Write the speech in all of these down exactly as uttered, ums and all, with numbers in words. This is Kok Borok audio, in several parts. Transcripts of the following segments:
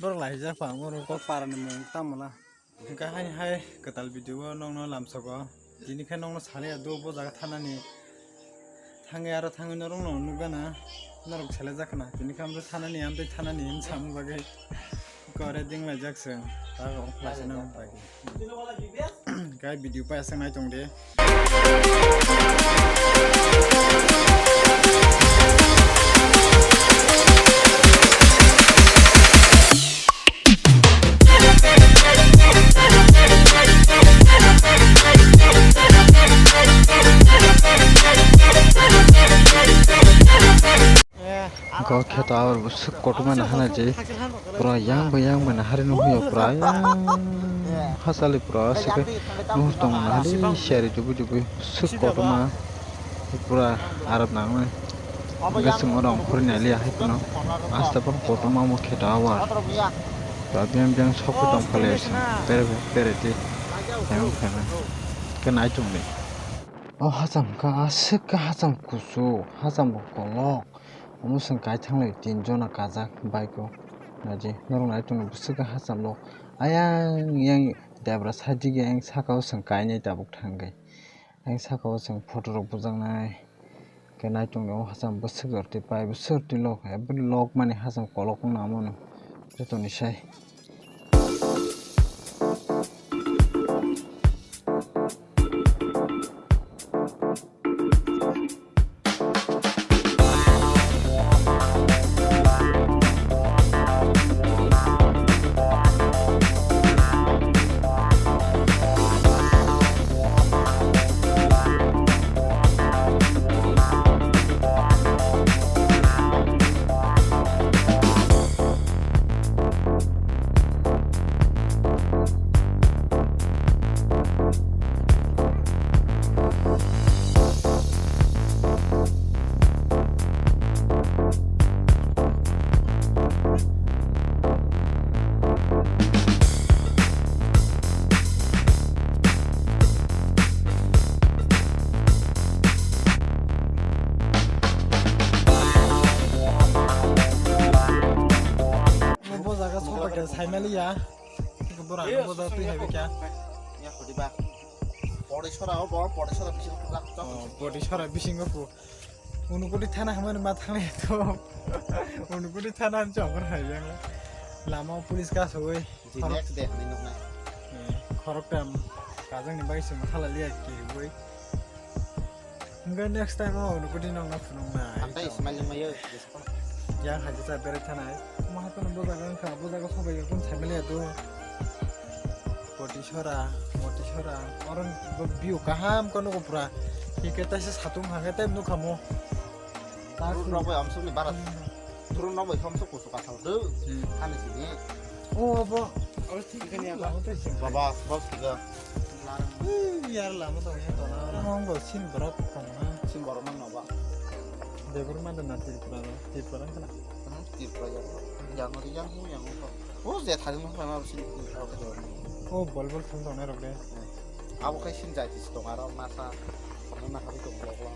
Borok laijak pha, ang oro kok parani mung tamo na. Hingke haini hai kwtal video o nokno lamsogo. Tini khe nokno saliya do bo jaga thanani. Thangwi aro thangwi norokno nukgana. Norok selejak khna. Tini khe amtwi thanani, amtwi thanani hinwi samung bagwi. Kore ding laijak chwng. Tago khlaisa nang bagwi. Khe video paisang nai tong de. Go kheto aboni bwswk kotorma nahana je pura yang bai yang bai nahari nukhuyo pura yang hachali pura aswk khe nuhur tongo nahari siyari dubui dubui bwswk kotorma pura arap nangnai. Hwnkhe chwng oro ongkhorwi nailiya hai phano aste phano kotorma omo kheto awa. Pura biyang biyang sokhe tongphaliya chwng bere bere twi phaimang phaimang khe nai tongdi. O hacham khe aswk khe hacham kuchuk hacham bo kolok. Omo chwng kai thanglai tin jona kajak bike o. Naidi norok nai tongdi bwswk khe hacham rok ayang yang debra side dige yang saka o chwng kainai tabuk thangwi. Yang saka o chwng photo rok bujaknai. Khe nai tongdi o hacham bwswk jor twi pai bwswk twi lok hai bw lok mani hacham kolok wngna omo no jotoni sai. Bo jaga soba khe saimaliya. Bora bo jaga twi hai kya. Ya khodi ba. Pore sora o bo, pore sora bisingo pujak. Oh, pore sora bisingo pu. Unukoti thana hamani ma thangni to. Unukoti thana chongor hai yang. Lama police ka soi. Di next day ni nukna. Khorok tam kajang ni bai sung thala liya ki boi. Hingke next time o nukudi nokna phunuknai. Hatai smile mayo. Yang haji sa berai thanai. Maha tono bojaga wngkha, bojaga sobai kun family adu. Koti sora, moti sora. Oron view kaham kono ko pura. Hingke taisa satung hangke tai nukha mo. Run rok bai amsuk ni barat. Run rok bai khamsuk kusu kasal do. Hani sini. O bo. Baba, bos tiga. Yar lama tong ya tona. Mong bo sin borok tong na. Sin borok mang no ba. Debor ma na Tripura no. Tripura kana. Tripura ya. Yang ri yang hu yang hu. O je thari no ma sin. O bol bol thang tong na rok de. Abo khai sin jai tis tong aro masa. Kono na hari tong bol bol.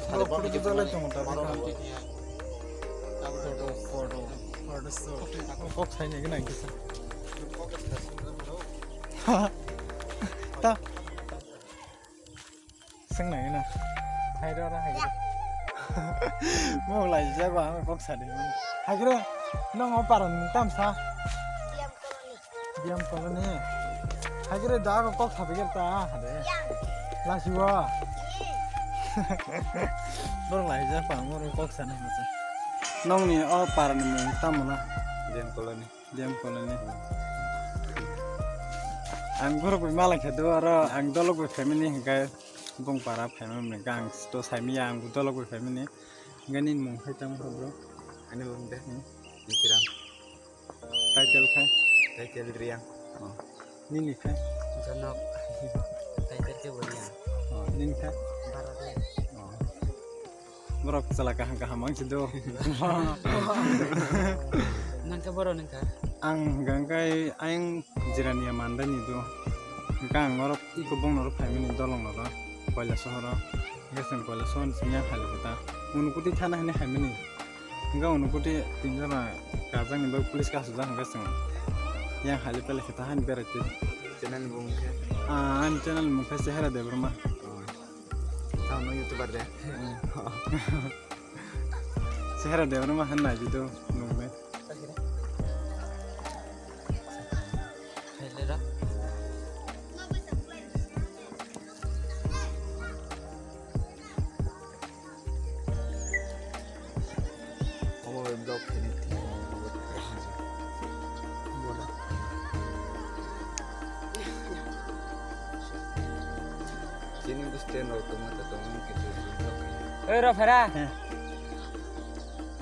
Sare bol jalai tong ta. Photo, photo, photo shoot. Kok sai ni gina kisa. Ta. Seng nai na. Hai ro ra hai ro. Mo lai ja ba ang kok sa de. Hai ro. Nong o paran tam sa. Biyam colony. Hai ro da ko kok sa de ta ha de. Lasi wa. Bor lai ja ba mo kok sa na. Nong ni o paran ni tamo na. Biyam colony. Diam kolani. Ang borok bai malai kha do aro ang dolok bai family hingkai bong para family hingkai ang to saimiya ang dolok bai family hingkai nini mung hai tamo bro? Ani mung de Mikiram. Title khai? Title Riang. Oh. Nini khai? Jonok. Title ke Boria. Oh, nini khai? Bharat ya. Oh. Borok chwla kaham kaham ang si do. Nang khe boro nang kha? Ang hwnkha hwnkhe ayang jirania mandani do. Hwnkha ang norok iko bong norok phaimani dolong norok Koila sohoro. Hwnkhe chwng Koila sohor ni simi yang hai khe ta. Unukoti thana hinwi haimani. Hingga unu kuti tinjana kajang ni bag police kasu jang hingga sing. Yang hali pele kita han berai tu. Channel ni bumung khe? Ah, ani channel mung khe Sehera Debbarma. Tamo YouTuber de. Sehera Debbarma han nai video nung me. Omo bai block khaini tini. Bola. Chini bwskango tongma ta tongmani kichu block khaini. Oi, ro phera.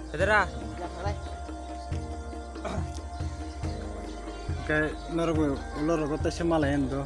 Phedera. Ke norok ulo rogo tese malai endo.